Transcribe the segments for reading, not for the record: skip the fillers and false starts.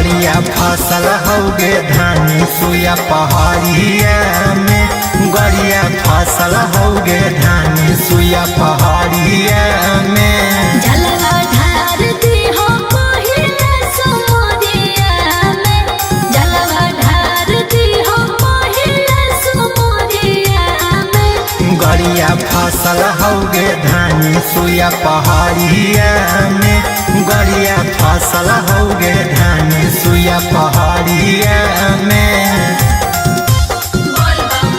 गड़िया फसल हौगे धानी सुया पहाड़िया में, गड़िया फसल हौगे धानी सुया पहाड़िया में। जलवा ढार दिहो पहिला सुमरिया में, जलवा ढार दिहो पहिला सुमरिया में। गड़िया फसल हौगे धानी सुया पहाड़िया में, गड़िया फसल हौगे धानी सुया पहाड़िया में। बोल बम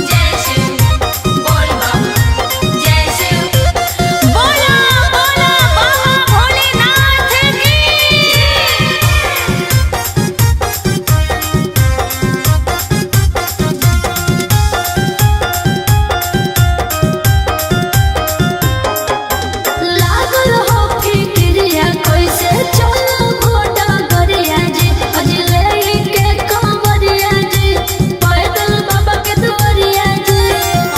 जय शिव, बोल बम जय शिव। बोला बोला बाबा भोलेनाथ की। लागल हो फिक्रिया कैसे चलो घोटा गरिया जी, अजले के कंवरिया जी, पैदल बाबा के दुआरिया जी।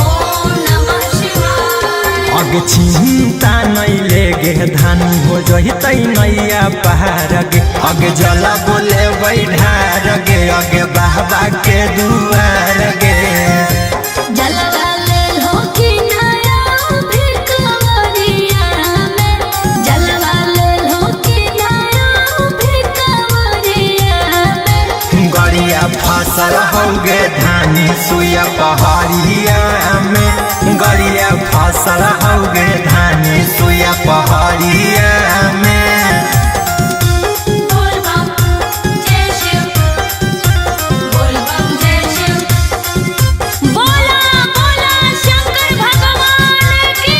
ओम नमः शिवाय। अग चिंता नहीं लेगे धानी हो जहितै नैया पहाड़ गे, अग जला बोले बैठार गे, अग बाबा के दुआर गे। जलवा ले लो कि नया भी कंवरिया में, जलवा ले लो कि नया भी कंवरिया में। गड़िया फसल होगे धानी सुया पहाड़िया में, गड़िया फसल होगे धानी सुया पहाड़िया में। बोल बम जय शिव, बोल बम जय शिव। बोला बोला शंकर भगवान की।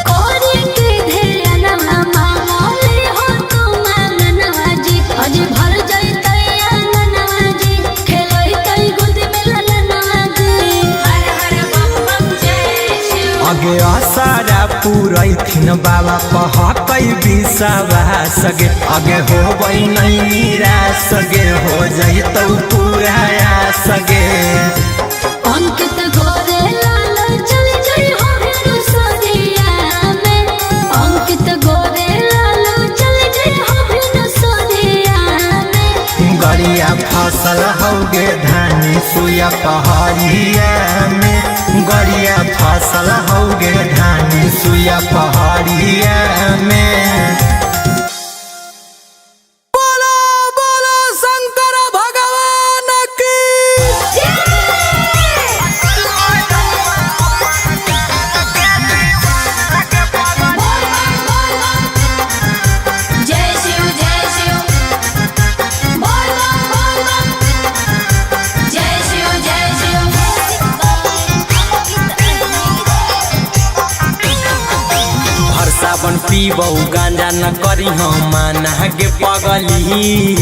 कोरी के ध्यानवा मांगले हो तू मांगनवा जी, अज भर जइतै आंगनवा जी, खेलैतै गोद में ललनवा जी। हर हर बम बम जय शिव। अगे असारा पुरैथिन बाबा पहकै विश्वास गे, अगे होबै नै निराश गे, हो जइतौ पूरा आस गे। अंकित गोरे लाल चल जई हो हेरु सरिया में, अंकित गोरे लाल चल जई हो हेरु सरिया में। गड़िया फसल हौगे धानी सुया पहाड़िया में, गड़िया फसल हौगे धानी सुया पहाड़िया में। बोला बोला शंकर भगवान की। जय शिव जय शिव, बोल बम बोल बम, जय शिव जय शिव। हर सावन पीबौ गांजा न करी हम माना गे पगली,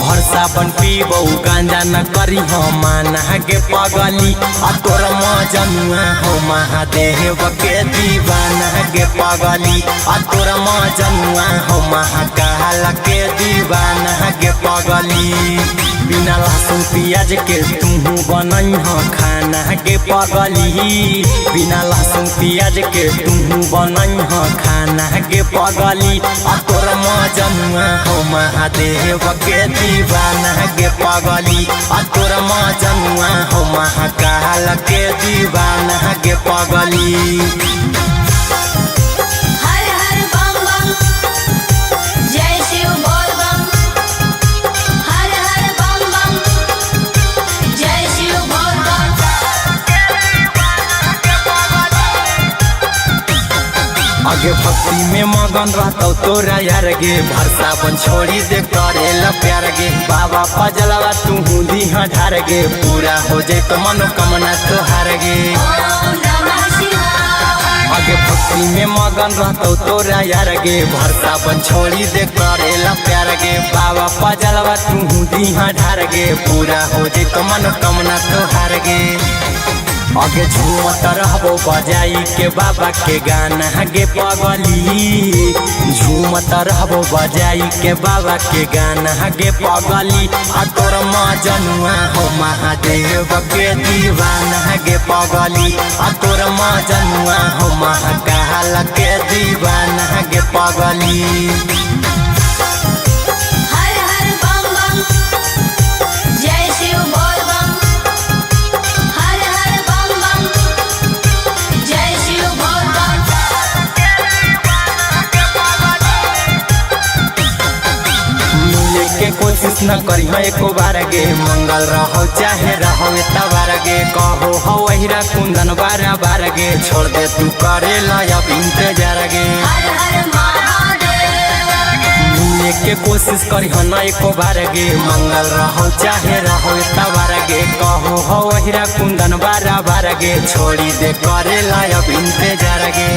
भर सावन पीबौ गांजा न करी हम माना गे पगली, आ तोर मजनुआ हो महादेव के दीवाना गे पगली, आ तोर मजनुआ हो महाकाल के दीवाना गे पगली। बिना लहसुन प्याज के तूहू बनई ह खाना गे पगली, बिना लहसुन प्याज के तूहू बनई ह खाना गे पगली, आ तोर मजनुआ हो महादेव के दीवाना गे पगली, आ तोर मजनुआ हो महाकाल के दीवाना गे पगली। हर हर बम बम जय शिव बोल बम, हर हर बम बम जय शिव बोल बम। आगे भक्ति में मगन रहतौ तोरा यार गे, भरसा बन छोड़ी दे करेला प्यार गे, बाबा पजलवा तू दीहा ढार गे, पूरा हो जाए तो मनोकामना तोहार गे। ओम नमः शिवाय। आगे भक्ति में मगन रहतौ तोरा यार गे, भरसा बन छोड़ी दे करेला प्यार गे, बाबा पजलवा तू दीहा ढार गे, पूरा हो जाए तो मनोकामना तोहार गे। आगे झूमत रहबो बजाई के बाबा के गाना गे पगली, झूमत रहबो बजाई के बाबा के गाना गे पगली, आ तोर मजनुआ हो महादेव के दीवाना गे पगली, आ तोर मजनुआ हो महाकाल के कोशिश न करी है एको बार गे। मंगल रहो चाहे रहो एतवार गे, कहो हो हीरा कुंदन बार बार गे। छोड़ दे तू करे अब इंतजार गे। हर हर महादेव। मिले के कोशिश करी न एको बार गे। मंगल रहो चाहे रहो एतवार गे, कहो हो हीरा कुंदन बार बार गे। छोड़ी दे करे अब इंतजार गे।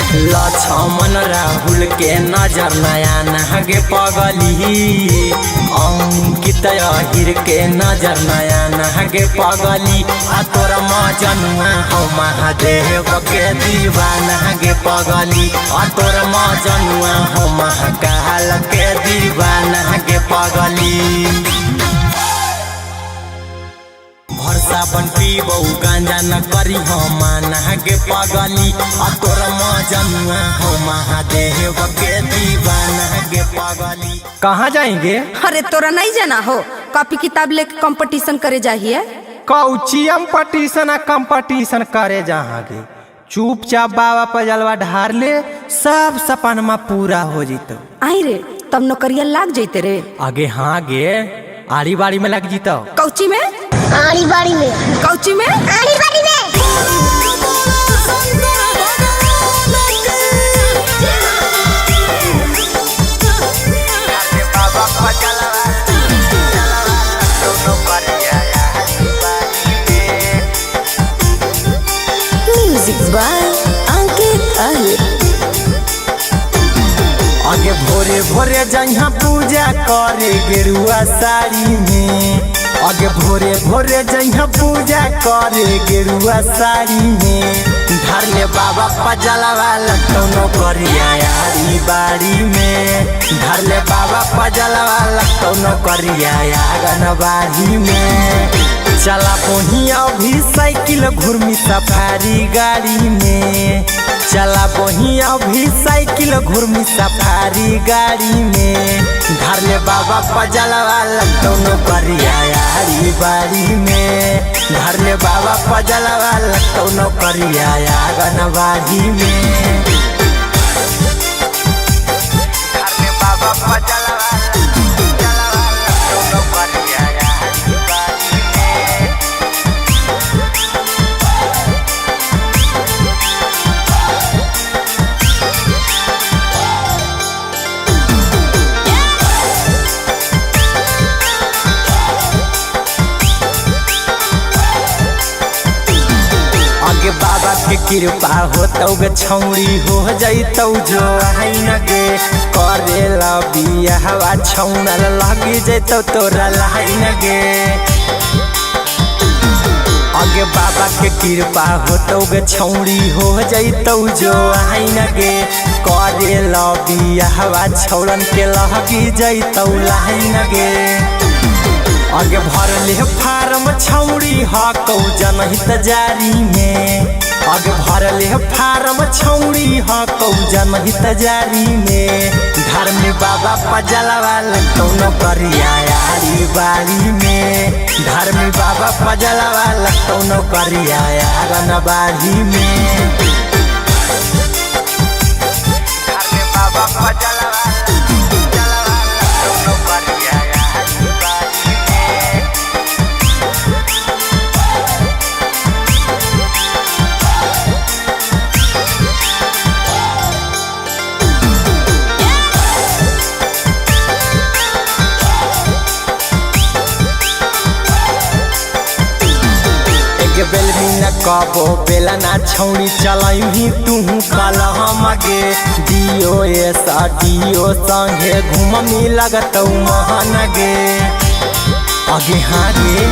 लक्ष्मण राहुल के नजर नया नहगे पगली, अंकित अहिर के नजर नया नहगे पगली। आ तोरा मजनुआ हौ महादेव के दीवाना गे पगली। आ तोरा मजनुआ हौ महाकाल के दीवाना गे पगली। भरसा बन पीबौ गांजा न करी हम माना गे पगली। आ तोरा मजनुआ हौ महादेव के दीवाना गे पगली। कहाँ जाएंगे? अरे तोरा नहीं जाना हो, कॉपी किताब लेके कंपटीशन करे जाहिए। कौची अम्पटीशन आ कंपटीशन करे जहाँ गे? चुपचाप बाबा पर जलवा ढार ले, सब सपनमा पूरा हो जीतो। आई रे, तब नौकरिया लाग जैते रे। आगे हाँ गे, आड़ी बाड़ी में लग जीतो। कौची में? आड़ी बाड़ी में। कौची में? आड़ी बाड़ी में। म्यूजिक बाय अंकित अहिर। आगे भोरे भोरे जहाँ पूजा करे गेरुआ साड़ी में। आगे भोरे भोरे जहाँ पूजा करे गेरुआ साड़ी में। धरले बाबा पजलवा लटौनो करिया यारी बाड़ी में। धरले बाबा पजलवा लटौनो करिया आंगनबाड़ी में। चला पोही अभी साइकिल घुर्मी सफारी गाड़ी में। चला बोही अभी साइकिल घुर्मी सफारी गाड़ी में। धरले बाबा पजलवा लटौनो करिया यारी बाड़ी में। धरले बाबा पजलवा लटौनो करिया आंगनबाड़ी में। धरले बाबा पजलवा लटौनो करिया यारी बाड़ी में। आगे बाबा के कृपा हो तौ छौड़ी हो जैतौ जो आइन गे। करेला बियाहवा छौड़ा लगी जैतौ तोरा लाइन गे। आगे बाबा के कृपा हो तौ छौड़ी हो जैतौ जो आइन गे। करेला बियाहवा छौड़न के लगी जैतौ लाइन गे। आगे भरले फार्म छौड़ी हकौ जनहित जारी में। आगे भरले फार्म छौड़ी हकौ जनहित जारी में। धर्मी बाबा पजलवा लटौनो करिया यारी बाड़ी में। धर्मी बाबा पजलवा लटौनो करिया आंगनबाड़ी में। धर्मी बाबा पजलवा लटौनो करिया यारी बाड़ी में। बेलमी न कबो बेला ना छौड़ी चलही तू कलम गे। डिओ एस डिओ संगे घूमनी लगतौ महन गे। आगे हाँ गे,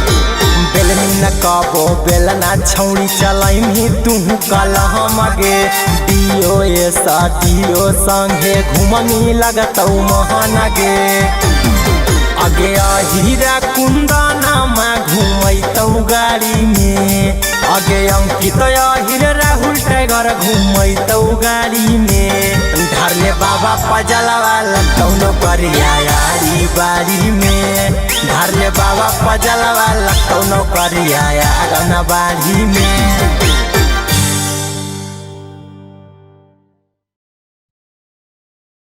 बेलमी न कबो बेला ना छौड़ी चलही तू कलम गे। डिओ एस डिओ संगे घूमनी लगतौ महन गे। आगे हीरा कुंदनमा घुमैतौ गाड़ी में। आगे अंकित अहिर राहुल टाइगर घुमैतौ गाड़ी में। धरले बाबा पजलवा लटौनो करिया यारी बाड़ी में। धरले बाबा पजलवा लटौनो करिया आंगनबाड़ी में।